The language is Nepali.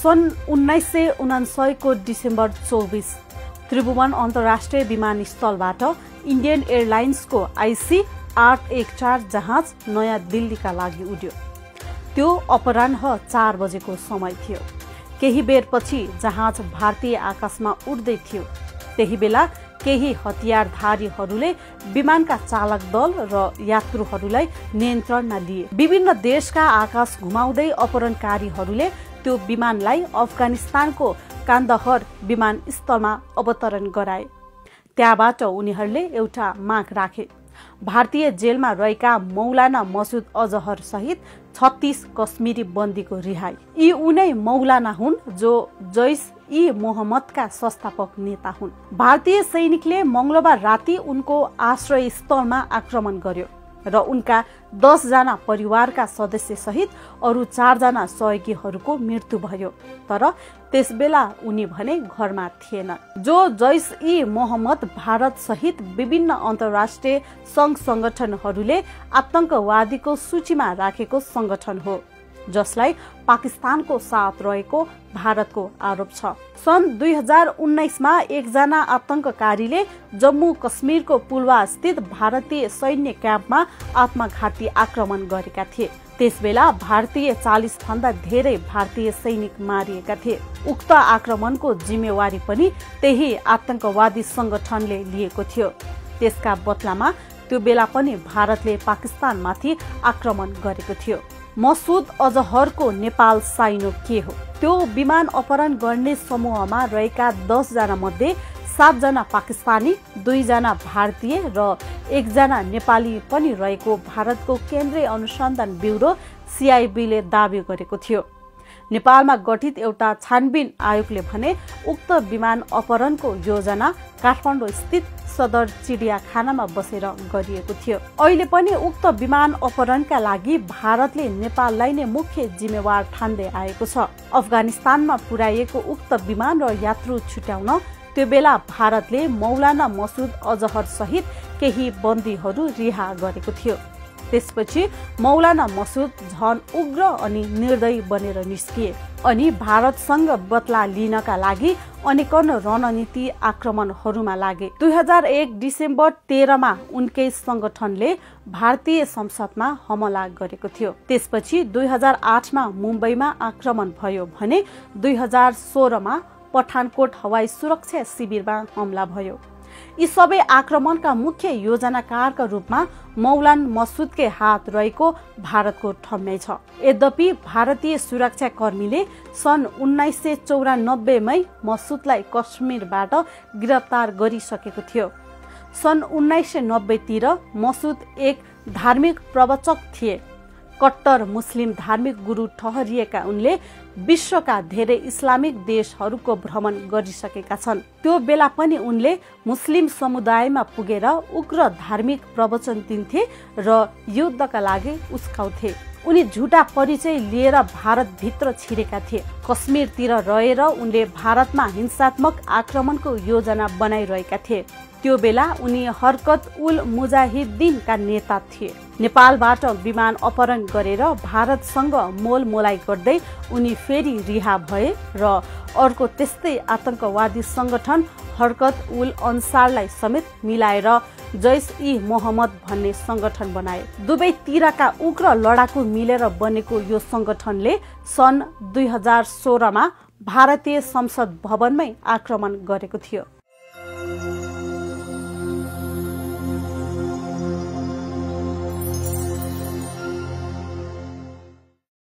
सन् 1999 को डिसेम्बर 24 त्रिभुवन अन्तर्राष्ट्रिय विमानस्थलबाट इन्डियन एयरलाइन्सको IC 814 जहाज नयाँ दिल्लीका लागि उड्यो। त्यो अपराह्न 4 बजेको समय थियो। केही बेरपछि जहाज भारतीय आकाशमा उड्दै थियो। त्यही बेला केही हतियारधारीहरूले विमानका चालक दल र यात्रुहरूलाई नियन्त्रणमा लिए। विभिन्न देशका आकाश घुमाउँदै अपहरणकारीहरूले त्यो विमानलाई अफगानिस्तानको कान्दहर विमानस्थलमा अवतरण गराए। त्यहाँबाट उनीहरूले एउटा माग राखे, भारतीय जेलमा रहेका मौलाना मसुद अजहर सहित 36 कश्मीरी बन्दीको रिहाई। यी उनै मौलाना हुन् जो जैश-ई-मोहम्मदका संस्थापक नेता हुन्। भारतीय सैनिकले मंगलबार राति उनको आश्रय स्थलमा आक्रमण गर्यो र उनका 10 जना परिवारका सदस्य सहित अरु 4 जना सहयोगीहरूको मृत्यु भयो। तर त्यसबेला उनी भने घरमा थिएनन्। जो जैश-ई-मोहम्मद भारत सहित विभिन्न अन्तर्राष्ट्रिय संघ संगठनहरूले आतंकवादीको सूचीमा राखेको संगठन हो, जसलाई पाकिस्तानको साथ रहेको भारतको आरोप छ। सन् 2019 मा एकजना आतंककारीले जम्मू कश्मीरको पुलवा स्थित भारतीय सैन्य क्याम्पमा आत्मघाती आक्रमण गरेका थिए। त्यसबेला भारतीय 40 भन्दा धेरै भारतीय सैनिक मारिएका थिए। उक्त आक्रमणको जिम्मेवारी पनि त्यही आतंकवादी संगठनले लिएको थियो। त्यसका बदलामा त्यो बेला पनि भारतले पाकिस्तानमाथि आक्रमण गरेको थियो। मसुद अजहरको नेपाल साइनो के हो? त्यो विमान अपहरण गर्ने समूहमा रहेका 10 जना मध्ये 7 जना पाकिस्तानी, 2 जना भारतीय र 1 जना नेपाली पनि रहेको भारतको केन्द्रीय अनुसन्धान ब्युरो CIB ले दावी गरेको थियो। नेपालमा गठित एउटा छानबिन आयोगले भने उक्त विमान अपहरणको योजना काठमाडौँ स्थित सदर चिडियाखानामा बसेर गरिएको थियो। अहिले पनि उक्त विमान अपहरणका लागि भारतले नेपाललाई नै मुख्य जिम्मेवार ठान्दै आएको छ। अफगानिस्तानमा पुर्याइएको उक्त विमान र यात्रु छुट्याउन त्यो बेला भारतले मौलाना मसुद अजहर सहित केही बन्दीहरू रिहा गरेको थियो। त्यसपछि मौलाना मसुद झन उग्र अनि निर्दयी बनेर निस्किए अनि भारतसँग बदला लिनका लागि अनेकन रणनीति आक्रमणहरूमा लागे। 2001 डिसेम्बर 13 मा उनकै संगठनले भारतीय संसदमा हमला गरेको थियो। त्यसपछि 2008 मा मुम्बईमा आक्रमण भयो भने 2016 मा पठानकोट हवाई सुरक्षा शिविरमा हमला भयो। यी सबै आक्रमणका मुख्य योजनाकारका रूपमा मौलाना मसुदकै हात रहेको भारतको ठम्याइ छ। यद्यपि भारतीय सुरक्षा कर्मीले सन् 1994 मै मसुदलाई कश्मीरबाट गिरफ्तार गरिसकेको थियो। सन् 1990 तिर मसुद एक धार्मिक प्रवचक थिए। कट्टर मुस्लिम धार्मिक गुरु ठहरिएका उनले विश्वका धेरै इस्लामिक देशहरूको भ्रमण गरिसकेका छन्। त्यो बेला पनि उनले मुस्लिम समुदायमा पुगेर उग्र धार्मिक प्रवचन दिन्थे र युद्धका लागि उस्काउँथे। उनी झुटा परिचय लिएर भारतभित्र छिरेका थिए। कश्मीरतिर रहेर उनले भारतमा हिंसात्मक आक्रमणको योजना बनाइरहेका थिए। त्यो बेला उनी हरकत उल मुजाहिद्दिनका नेता थिए। नेपालबाट विमान अपहरण गरेर भारतसँग मोलमोलाई गर्दै उनी फेरि रिहा भए र अर्को त्यस्तै आतंकवादी संगठन हरकत उल अन्सारलाई समेत मिलाएर जैश-ई-मोहम्मद भन्ने संगठन बनाए। दुवै तिरका उग्र लडाकु मिलेर बनेको यो संगठनले सन् 2016 मा भारतीय संसद भवनमै आक्रमण गरेको थियो।